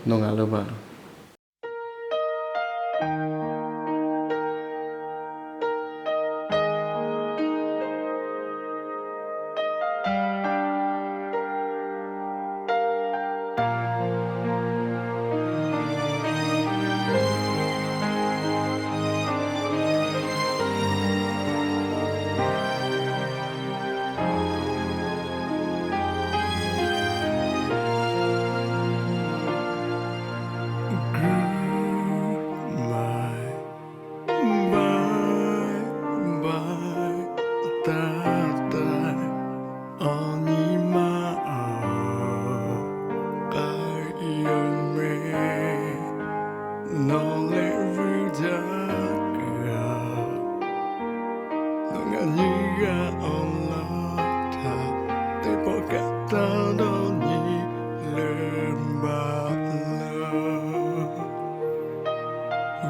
nawˬ ngaˬ leuˇ baˬ lo. Goodbye, bye bye, ta ta, awˬ nyi ma aˬ k'ai yoˬ meh. Nawˬ leh vuiˬ jaˇ kaꞈ, nawˬ ngaˬ nyiˇ g'aˇ awˬ lawn htaꞈ teˇ pawˆ kaꞈ taˇ dawˇ nyi leuˬ maˍ laˇ.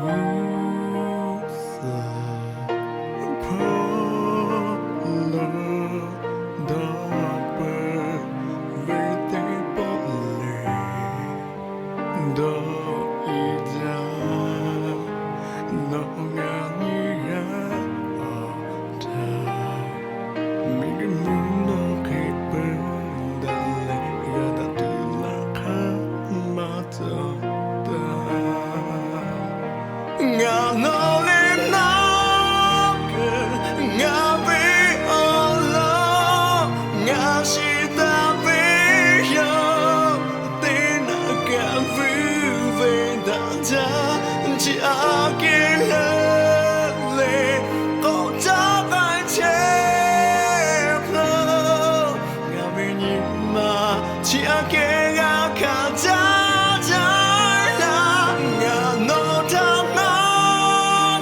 G'uˇ suhˍ hpawˇ lo dawˇ peuˬ ve teˇ pawˆ lehˬ, dawˇ i jaˇ. Nawˬ ngaˬ nyiˇ g'aˇ awˬ htaꞈ miˬguiˬ mvuhˇ naw hk'e peuˬ daꞈ leh, g'a daꞈ tuˬ laꞈ hk'aˇ maˇ cawˬ taˇ. Ngaˬ nawˬ leh naˉ keuˬ, ngaˬ ve awˬ lawn ngaˬ shiˍ taˍ ve yoˬ. Teˇ naꞈ kaꞈ vuiˇ ve daꞈ jaˇ, chi aꞈ kehˉ leuˉ leh k'awꞈ caˉ k'ai chehˇ hpawˇ, ngaˬ ve nyi ma chi aꞈ kehˉ g'a hkanˍ jaˇ jaˇ laˇ. Ngaˬ nawˬ htaꞈ maˇ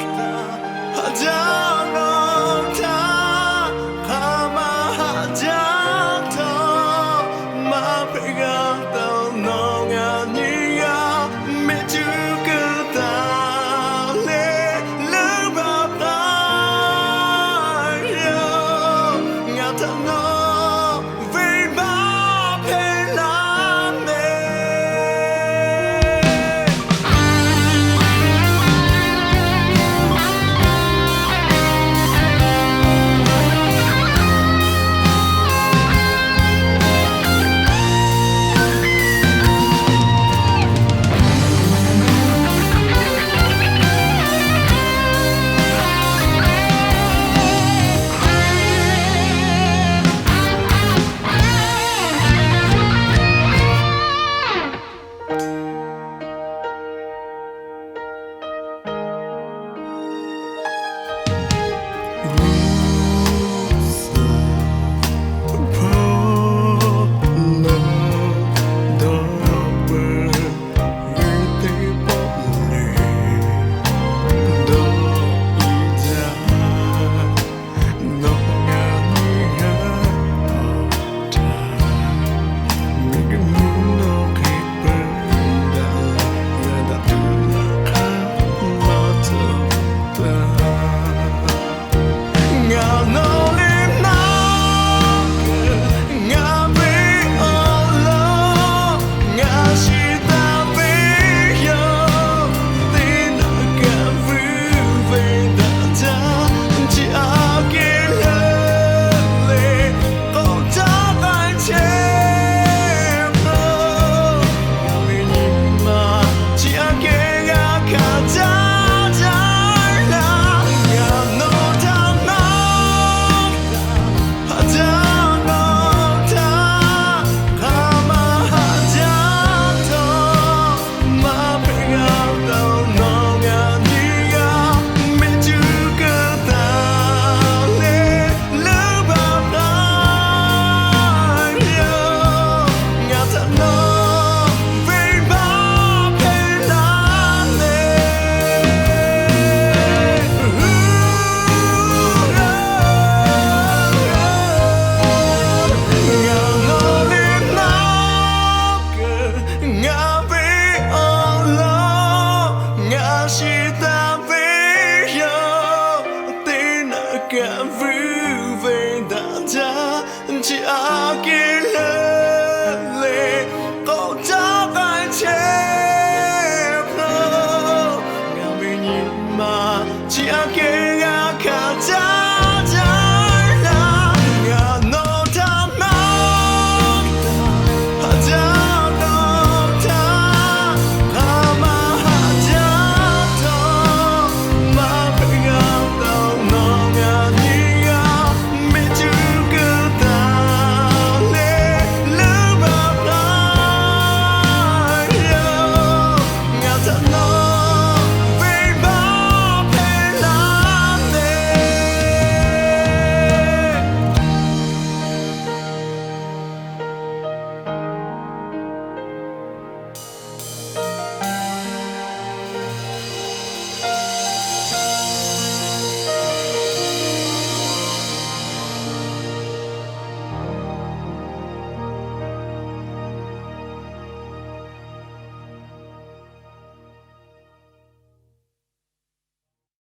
hkanˍ jaˇ, nawˬ htaꞈ hk'aˬ ma haꞈ jaˇ htawˇ, maˇ hpehꞈ g'a taˍ. Nawˬ ngaˬ nyiˇ g'aˇ mehˆ cuˇ keu taˍ leh, leuˉ baˬ taˍ yoˬ. Ngaˬ htaꞈ nawˬ